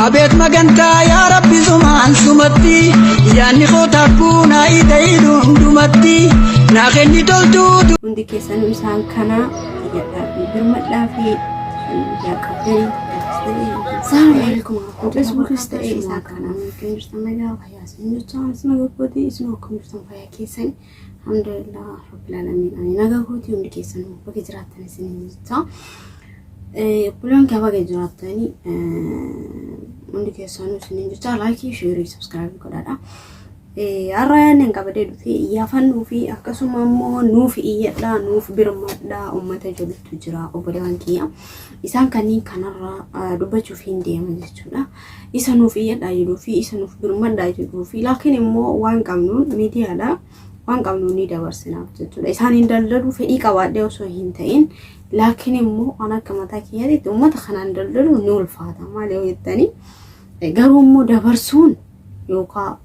Abeet magantaa yaa rabbi sumaan sumatti yaanni koo taakkuu naa ida'ii hundumatti naa kenni toltuu. Hundi keessanuu isaan kana iyyadhaa fi birmadhaa fi miidiyaa qabdanii. Salaamu alaikum warahmatullahi. Feesbuukis ta'e isaa kana akkam jirtan? Nagaa fayyaa isin jechaa, isin nagaa kooti, isin akkam jirtan? Fayyaa keessan? Alhamdulillah rabbil alamin, ani nagaa kooti. Hundi keessanuu bakka jiraattan isin jechaa. Obboleewwan kee baga jiraattanii hundi keessanuu isiniin jecha like, share, subscribe godhaadha. Har'a yaadni hin qabadee dhufee iyyaafannuu fi akkasuma immoo nuuf iyyadhaa, nuuf birmadhaa uummata jedhutu jira obboleewwan kiyya. Isaan kanneen kanarraa dubbachuuf hin deema jechuudha. Isa nuuf iyyadhaa jedhuu fi isa nuuf birmadhaa jedhuu fi laakiin immoo waan qabnuun miidiyaadha. Waan qabnuun ni dabarsinaaf jechuudha. Isaaniin daldaluu fedhii qabaadhee osoo hin ta'in, laakiin immoo an akka mataa kiyyaatti uummata kanaan daldaluu ni ulfaata. Maal yoo jettanii, garuu immoo dabarsuun yookaan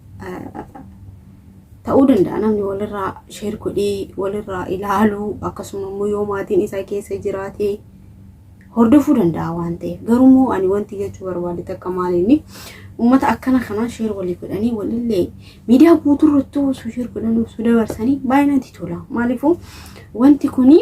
ta'uu danda'a, namni walirraa share godhee walirraa ilaaluu, akkasuma immoo yoo maatiin isaa keessa jiraate hordofuu danda'a waan ta'eef. Garuu immoo ani wanti jechuu barbaade takka maaliini, uummata akkana kanaa share walii godhanii, walillee miidiyaa guutuu irratti osoo share godhanii, osoo dabarsanii baay'ee natti tola. Maaliifuu wanti kuni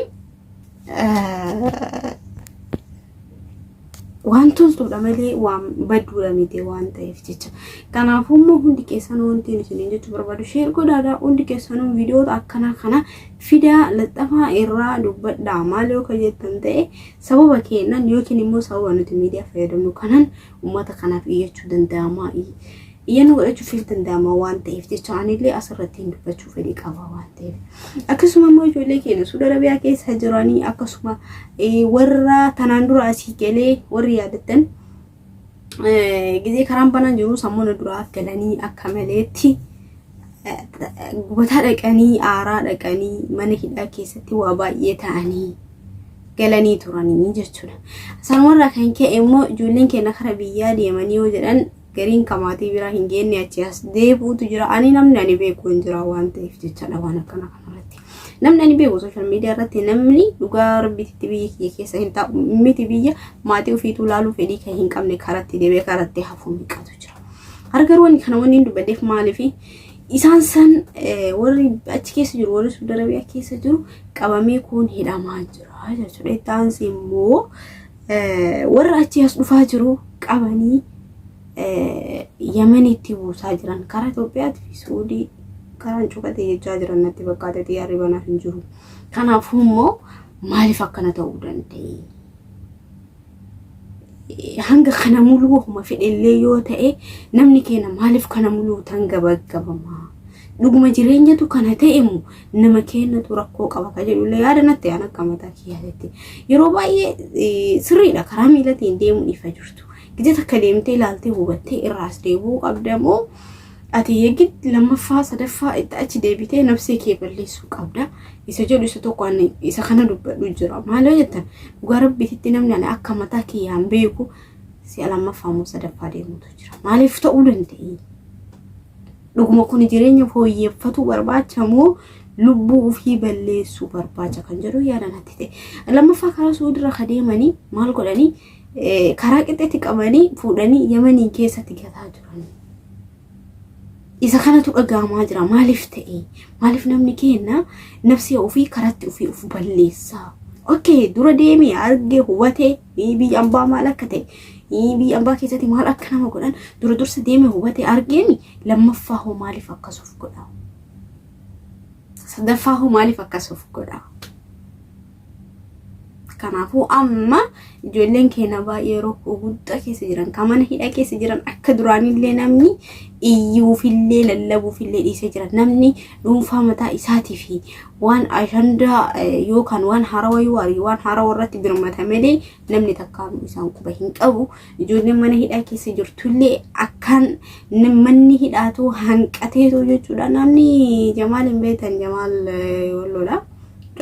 waan toltuudha malee waan badduudha miti waan ta'eef jecha. Kanaafuu immoo hundi keessanuu wanti isin jechuu barbaadu share godhaadha. Hundi keessanuu viidiyoota akkanaa kana fidaa, laxxafaa, irraa dubbadhaa. Maal yoo ka jettan ta'e, sababa kennan yookiin immoo sababa nuti miidiyaa fayyadamnu kanan uummata kanaaf iyyachuu danda'ama. Iyyannoo godhachuuf hin danda'ama waan ta'eef jecha anillee asirratti hin dubbachuu fedhii qaba waan ta'eef. Akkasuma immoo ijoollee keenya Suudi Arabiyaa keessa jiranii, akkasuma warra tanaan dura asii galee, warri yaadattan, gizee karaan banaan jiru sammuuna duraa galanii akka maleetti gubataa dhaqanii, aaraa dhaqanii, mana hidhaa keessatti waa baay'ee ta'anii galanii turanii jechuudha. Sanumarraa kan ka'e immoo ijoolleen keenya kara biyyaa deemanii yoo jedhan gariin kamaatii biraa hin geenne achi as deebi'utu jira. Ani namni ani beeku hin jira waan ta'eef jechaadha waan akkana kanarratti. Namni ani beeku social media irratti namni dhugaa rabbiitti biyya kiyya keessa hin taa'u miti, biyya maatii ofiituu ilaaluu fedhii kan hin qabne karatti deebi'ee karatti hafuu meeqatu jira. Hargaruu wanni kana wanni hin dubbadheef maaliifi, isaan san warri achi keessa jiru, warri Suudi Arabiyaa keessa jiru qabamee kun hidhamaa jira jechuudha. Itti aansee immoo warra achi as dhufaa jiru qabanii Yamanitti buusaa jiran, karaa Itoophiyaatti fi Suudii karaan cufate jechaa jiran natti fakkaate, xiyyaarri banaa hin jiru. Kanaafuu immoo maaliif akkana ta'uu danda'e? Hanga kana muluu ofuma fedhellee yoo ta'e, namni keenya maaliif kana muluu tan gabaggabamaa? Dhuguma jireenyatu kana ta'e moo nama keenyatu rakkoo qaba ka jedhullee yaada natti aan akka mataa kiyyaatti. Yeroo baay'ee sirriidha, karaa miilatiin deemuun ifa jirtu. Gija takka deemtee ilaaltee hubattee irraas deebi'uu qabda moo ati yeggid lammaffaa sadaffaa itti achi deebitee nafsee kee balleessuu qabda isa jedhu isa tokko ani isa kana dubbadhu jira. Maal yoo jettan, dhugaa rabbiititti namni ani akka mataa kiyyaan beeku si'a lammaffaa moo sadaffaa deemutu jira. Maaliif ta'uu danda'e? Dhuguma kun jireenya fooyyeffatuu barbaacha moo lubbuu ofii balleessuu barbaacha kan jedhu yaada natti ta'e. Lammaffaa karaa Suudirra ka deemanii maal godhanii, karaa qixxeetti qabanii fuudhanii Yamanii keessatti gataa jiran. Isa kanatu dhaga'amaa jira. Maaliif ta'e? Maaliif namni keenya nafsee ofii karatti ofii of balleessaa? Okay, dura deemee argee hubatee biyya ambaa maal akka ta'e, biyya ambaa keessatti maal akka nama godhan dura dursa deemee hubatee argeemi, lammaffaa hoo maaliif akkas of godha? Sadaffaa hoo maaliif akkas of godha? Kanaafuu amma ijoolleen keenya baay'ee rakkoo guddaa keessa jiran, kan mana hidhaa keessa jiran, akka duraanillee namni iyyuufillee lallabuufillee dhiisee jira. Namni dhuunfaa mataa isaatii fi waan ashandaa yookaan waan haarawaa yoo arge waan haarawaa irratti birmata malee namni takkaan isaan quba hin qabu. Ijoolleen mana hidhaa keessa jirtullee akkaan manni hidhaatu hanqateetu jechuudha. Namni Jamaal hin beektan, Jamaal Walloodha.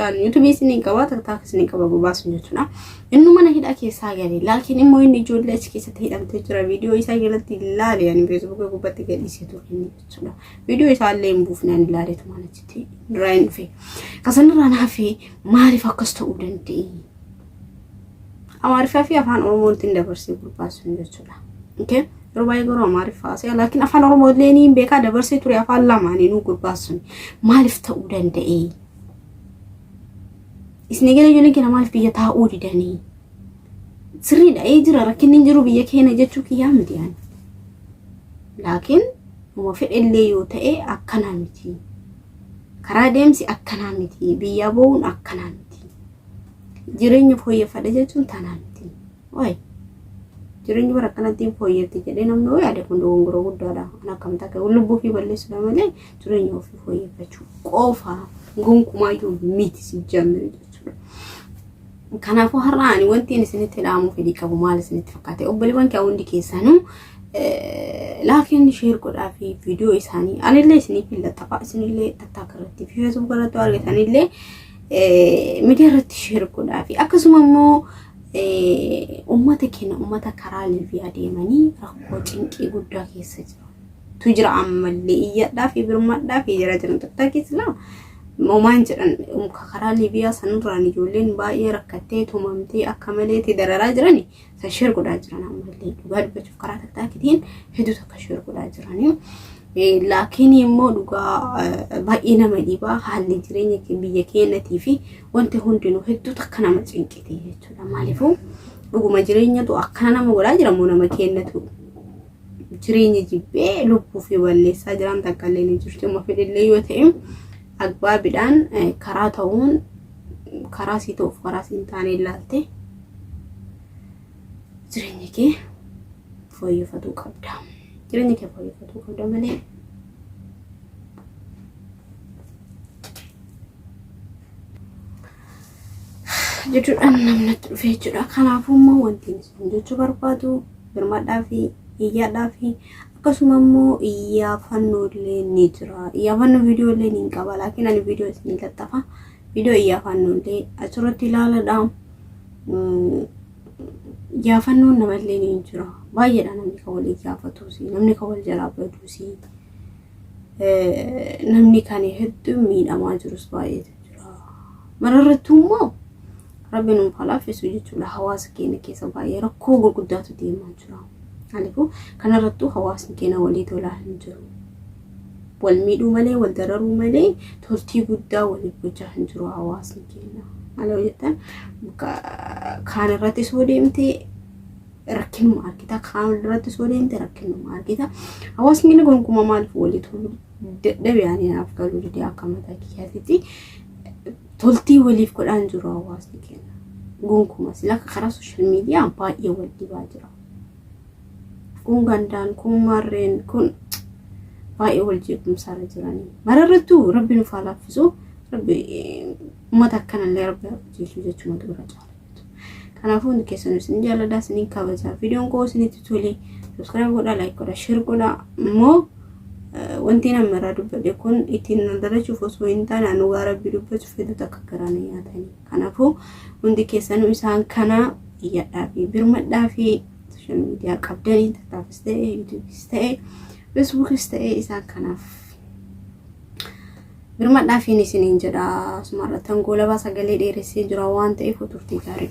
YouTubeii isin qaba, TikTok isin qaba, bobaasu jechuudha. Inni mana hidhaa keessaa gale. Laakiin immoo inni ijoollee achi keessatti hidhamtee jira. Viidiyoo isaa jalatti ilaale, ani Facebookii gubbaatti gadhiisee ture inni jechuudha. Viidiyoo isaa illee hin buufne, ani ilaaleetu waan achitti duraa hin dhufe. Kasanirraa naafee maaliif akkas ta'uu danda'e? Amaariffaa fi afaan Oromootiin dabarsee gurbaa sun jechuudha. Okay? Yeroo baay'ee garuu Amaariffaa haasa'e, laakiin afaan Oromoo illee ni beekaa dabarsee ture afaan lamaaniinuu gurbaan sun maaliif ta'uu danda'e? Isin eegala ijoolleen keenya maaliif biyya taa'uu didanii? Sirriidha ee jira rakkinni hin jiru biyya keenya jechuu kiyyaa miti ani. Laakiin uma fedhellee yoo ta'e akkanaa miti. Karaa deemsi akkanaa miti. Biyyaa ba'uun akkanaa miti. Jireenya fooyyeffadha jechuun tanaa miti. Wayi jireenyi bara akkanatti hin fooyyefti jedhee namni yoo yaade kun dogongora guddaadha. An akkamitti akka lubbuu ofii balleessuudha malee jireenya ofii fooyyeffachuu qofa gonkumaayyuu miti si jammire jechuudha. Kanaafuu har'a ani wanti inni isinitti dhaamu fedhii qabu maal isinitti fakkaate? Obboleewwan kee hundi keessanuu laakiin share godhaa fi viidiyoo isaanii anillee isiniif hin laxafa, isinillee TikTok irratti fi Facebook irratti argatanillee miidiyaa irratti share godhaa fi akkasuma immoo uummata keenya uummata karaa Liibiyaa deemanii rakkoo cinqii guddaa keessa jiru. Tu jira ammallee iyyadhaa fi birmadhaa fi jira jiran TikTokis laa moomaan jedhan karaa Liibiyaa sanirraan ijoolleen baay'ee rakkattee tumamtee akka maleetti dararaa jirani san share godhaa jiran ammallee dhugaa dubbachuuf karaa TikTokitiin hedduu takka share godhaa jirani. Laakiin immoo dhugaa baay'ee nama dhibaa haalli jireenya biyya keenyatii fi wanti hundinuu hedduu takka nama cinqite jechuudha. Maaliifuu dhuguma jireenyatu akkana nama godhaa jira moo nama keenyatu jireenya jibbee lubbuu fi balleessaa jiran takka illee ni jirti. Uma fedhillee yoo ta'e agbaabiidhaan karaa ta'uun karaa sii ta'uuf karaa sii hin taane ilaalte jireenya kee fooyyeffatuu qabda. Jireenya kee fooyyeffatuu qabda malee jechuudhaan namni natti dhufe jechuudha. Kanaafuu immoo wanti isin jechuu barbaadu birmadhaa fi iyyaadhaa fi akkasuma immoo iyyaafannoo illee ni jira. Iyyaafannoo viidiyoo illee ni qaba. Laakiin ani viidiyoo isin laxxafa. Viidiyoo iyyaafannoo illee achirratti ilaaladha. Iyyaafannoon namallee ni jira. Baay'eedha namni kan wal iyyaafatuusi, namni kan wal jalaa baduusi, namni kan hedduu miidhamaa jirus baay'eetu jira. Mararrattuu immoo Rabbi nuuf haa laaffisu jechuudha. Hawaasa keenya keessa baay'ee rakkoo gurguddaatu deemaa jira. Kanaafuu kanarrattuu hawaasni keenya walii tolaa hin jiru. Wal miidhuu malee, wal dararuu malee toltii guddaa waliif gochaa hin jiru hawaasni keenya. Maal yoo jettan kaan irratti soo deemtee rakkinuma argita, kaan irratti soo deemte rakkinuma argita. Hawaasni keenya gonkumaa maaliif walii toluu dadhabe ani naaf galuu didee akka mataa kiyyaatitti toltii waliif godhaan jiru hawaasni keenya. Gonkumaa sila akka karaa social media baay'ee wal dhibaa jira. Kun gandaan, kun marreen, kun baay'ee wal jeequmsaarra jiranii. Mararrattuu Rabbi nuuf haa laaffisu. Rabbi uummata akkanallee Rabbi haa qajeelchu jechuun bira caala. Kanaafuu hundi keessanuu isin jaalladha, isiniin kabajaa. Viidiyoon koo isinitti tole subscribe godhaa, like godhaa, share godhaa. Immoo wanti nama irraa dubbadhe kun ittiin dalachuuf osoo hin taane ani dhugaa Rabbi dubbachuuf hedduu takka garaa na nyaatanii. Kanaafuu hundi keessanuu isaan kana iyyadhaa fi birmadhaa fi social media qabdanii TikTokis ta'e YouTubeis ta'e Facebookis ta'e isaan kanaaf birmadhaa fi isiniin jedha. Asumarratti goolabaa sagalee dheeressee jira waan ta'eef turtii gaarii.